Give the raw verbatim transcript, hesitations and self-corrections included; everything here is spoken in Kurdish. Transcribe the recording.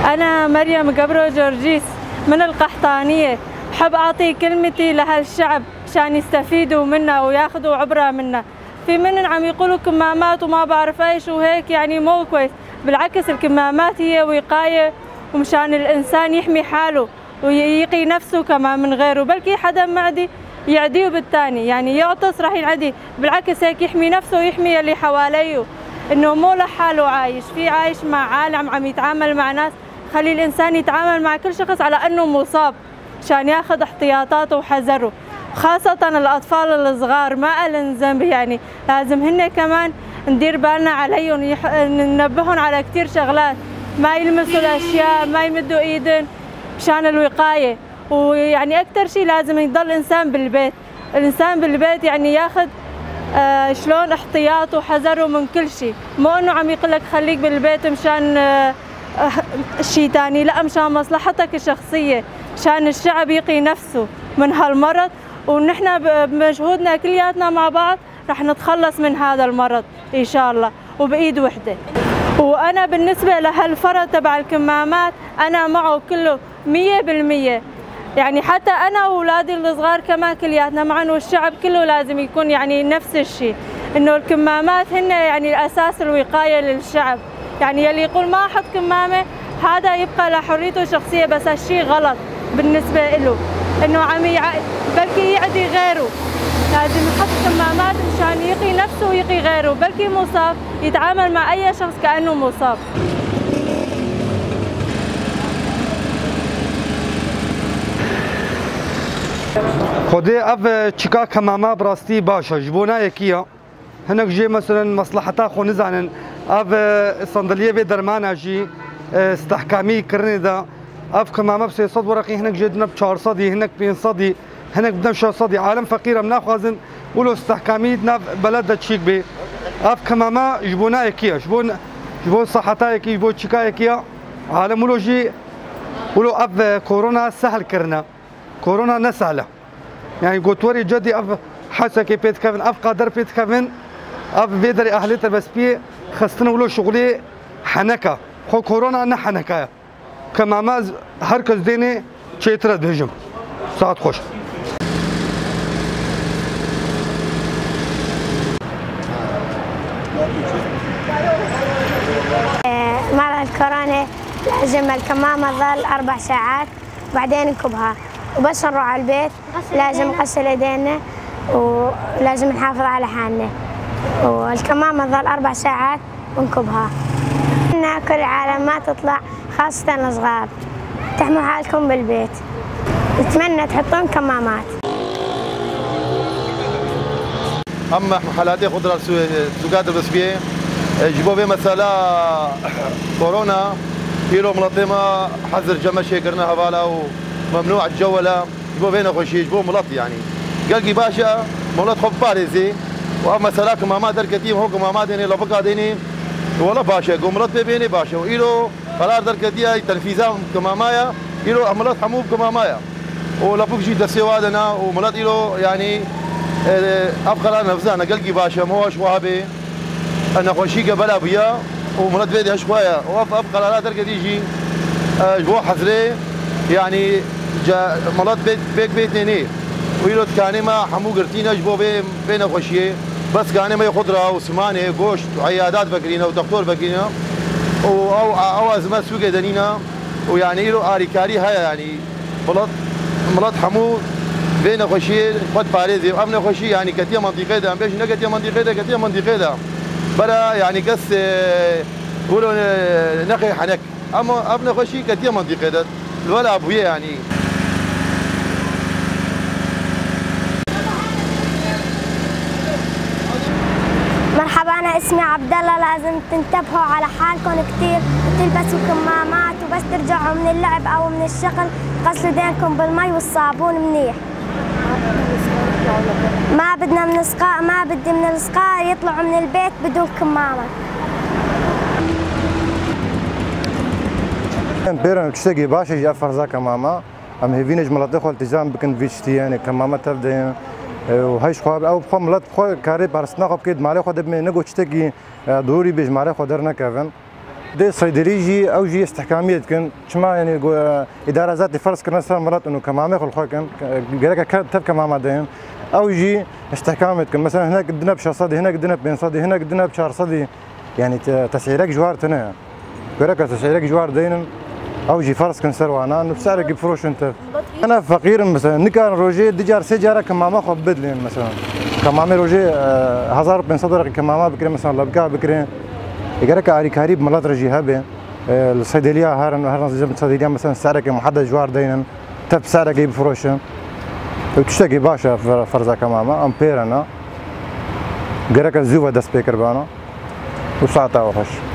أنا مريم قبرو جورجيس من القحطانية. بحب أعطي كلمتي لهالشعب عشان يستفيدوا منا وياخدوا عبرة منا. في منن عم يقولوا كمامات وما بعرف إيش وهيك، يعني مو كويس. بالعكس، الكمامات هي وقاية ومشان الإنسان يحمي حاله ويقي نفسه كمان من غيره. بلكي حدا معدي يعديه بالتاني، يعني يعطس راح ينعدي. بالعكس، هيك يحمي نفسه ويحمي يلي حواليه، إنه مو لحاله عايش، في عايش مع عالم، عم يتعامل مع ناس. خلي الإنسان يتعامل مع كل شخص على إنه مصاب، مشان ياخد احتياطاته وحذره، خاصة الأطفال الصغار ما إلن ذنب، يعني لازم هن كمان ندير بالنا عليهم، يح-، ننبههم على كتير شغلات، ما يلمسوا الأشياء، ما يمدوا إيدن مشان الوقاية. ويعني أكتر شي لازم يضل الإنسان بالبيت. الإنسان بالبيت يعني ياخد، آه، شلون احتياطه وحذره من كل شي، مو إنه عم يقلك خليك بالبيت مشان، آه، آه، شي تاني، لا، مشان مصلحتك الشخصية، مشان الشعب يقي نفسه من هالمرض، ونحن ب-، بمجهودنا كلياتنا مع بعض رح نتخلص من هذا المرض إن شاء الله، وبإيد وحدة. وأنا بالنسبة لهالفرض تبع الكمامات، أنا معه كله مية بالمية. يعني حتى أنا وأولادي الصغار كمان كلياتنا معا، والشعب كله لازم يكون يعني نفس الشي، إنه الكمامات هن يعني الأساس الوقاية للشعب. يعني يلي يقول ما أحط كمامة، هذا يبقى لحريته الشخصية، بس هالشي غلط بالنسبة إله، إنه عم يع-، بلكي يعدي غيره. لازم يحط كمامات مشان يقي نفسه ويقي غيره، بلكي مصاب يتعامل مع أي شخص كأنه مصاب. Xwedê ev, e, çika kemama bi rastî baş e. Ji bo nayekî ya. Hinek jê, meselen, mesleheta xwe nizanin. Ev, e, sandaliyê vê dermana jî, e, stehkamî kirinê de. Ev kemame bi sê sed wereqî, hinek jê dine bi çar sedî, hinek pênc sedî, hinek dine şeş sedî. Alem feqîr, em naxwazin wilo stehkamî di nav beled de çîk bê. Ev kemame ji bo nayekî ye, ji bo, ji bo seheta yekî, ji bo çika yekî ye. Alem wilo jî, wilo ev, e, korona sehl kirine. Korona ne sehl e. Yani gotwerê cedî ev hesekê pê dikevin, ev qader pê dikevin, ev vê derê ahlê terbespiyê xistine wilo şixulê heneka. Xwe korona ne heneka ye. Kemame ez her kes dênê çêtir ez dibêjim. Saet xweş. مرض الكورونا لازم الكمامة تظل أربع ساعات، بعدين نكبها، وبس نروح على البيت لازم نغسل ايدينا، ولازم نحافظ على حالنا، والكمامة تظل أربع ساعات ونكبها. إن كل العالم ما تطلع، خاصة الصغار، تحموا حالكم بالبيت، نتمنى تحطون كمامات. Em mehalatê xwe dira sûka dibispiyê. Ji bo vê mesela korona, îro miletê me hezir cem me çêkirine hevala û memnû cewela ji bo vê nexweşiyê, ji bo milet yanî. Gelkî baş e, milet xwe biparêzê û ev mesela kimama derketî, ho kimama dênê, labika dênê, wela baş e, ku milet pê bênê baş e. Û îro Qerar derketiye, tenfîza kimama ye, îro milet hemû bi kimama ye. Û lepûk jî destê wa de ne û milet îro, yanî, e, ev qerar nevzane, gelkî baş e, mowa ji wa hebê, e, nexweşîke bela bûye û milet vê de ji xwe ye. Û ev, ev qerara derketî jî, e, ji bo hezrê, yanî, ce-, milet bê-, bêk bê tênê. Û îro dikanê me hemû girtî ne ji bo vê, vê nexweşiyê. Bes kanê me yê xudra û simanê, goşt û eyadat vekirîne û doktor vekirîne. Û ew, ew ezme sûkê de nîne. Û yanî îro arîkarî heye yanî. Milet, milet hemû vê nexweşiyê xwe diparêzê. Ev nexweşî yanî ketiye mentîqê de. Em bêjin neketiye mentîqê de, ketiye mentîqê de. Bera yanî kes, e, wilo, e, nexê henek. Ama ev nexweşî ketiye mantîqê de. Li wela bûye yanî. مرحبا، أنا اسمي عبد الله. لازم تنتبهوا على حالكم كتير وتلبسوا كمامات، وبس ترجعوا من اللعب أو من الشغل تغسلوا ايدينكم بالمي والصابون منيح. ما بدنا من الصغار، ما بدي من الصغار يطلعوا من البيت بدون كمامة. Em pêran tiştekî baş e ji ev ferza kemama. Em hêvî ne ji miletê xwe iltizam bikin vî tiştî, yanî kemama tev de ye. E, û hey ji xwe, ew bi xwe milet bi xwe karê parastina xwe bike, di malê xwe de bimê, ne ku tiştekî, e, dorî bê ji malê xwe dernekevin. Dê seydelî jî ew jî îstihkamiyê dikin. Çima, yanî, go-, îdara zatî ferz kirine ser milet û kemamê xwe li xwe kin. Gereke ke-, tev kemama deyin. Ew jî îstihkamê dikin. Mesela hinek dine bi şeş sedî, hinek dine bi pênc sedî, hinek dine bi çar sedî. Yanî te-, tesîrek ji war tune ye. Gereke tesîrek ji war deynin. Ew jî ferz kin ser wana. Bi serekî bifiroşin tev. Ana feqîr in mesela. Nikarin rojê du car sê cara kemama xwe bidilên mesela. Kemamê rojê, e, hezar û pênc sed werqî kemama bikirê mesela, lebka bikirê. Gereke alîkarî bi milet re jî hebe. E, li seydeliya herin, herin seydeliya mesela serekê muhedde ji war deynin, tev serekê bifiroşin. Ew tiştekî baş e, fer-, ferza kemama, em pêre ne. Gereke zû ve dest pê kiribana. Û saeta we xweş.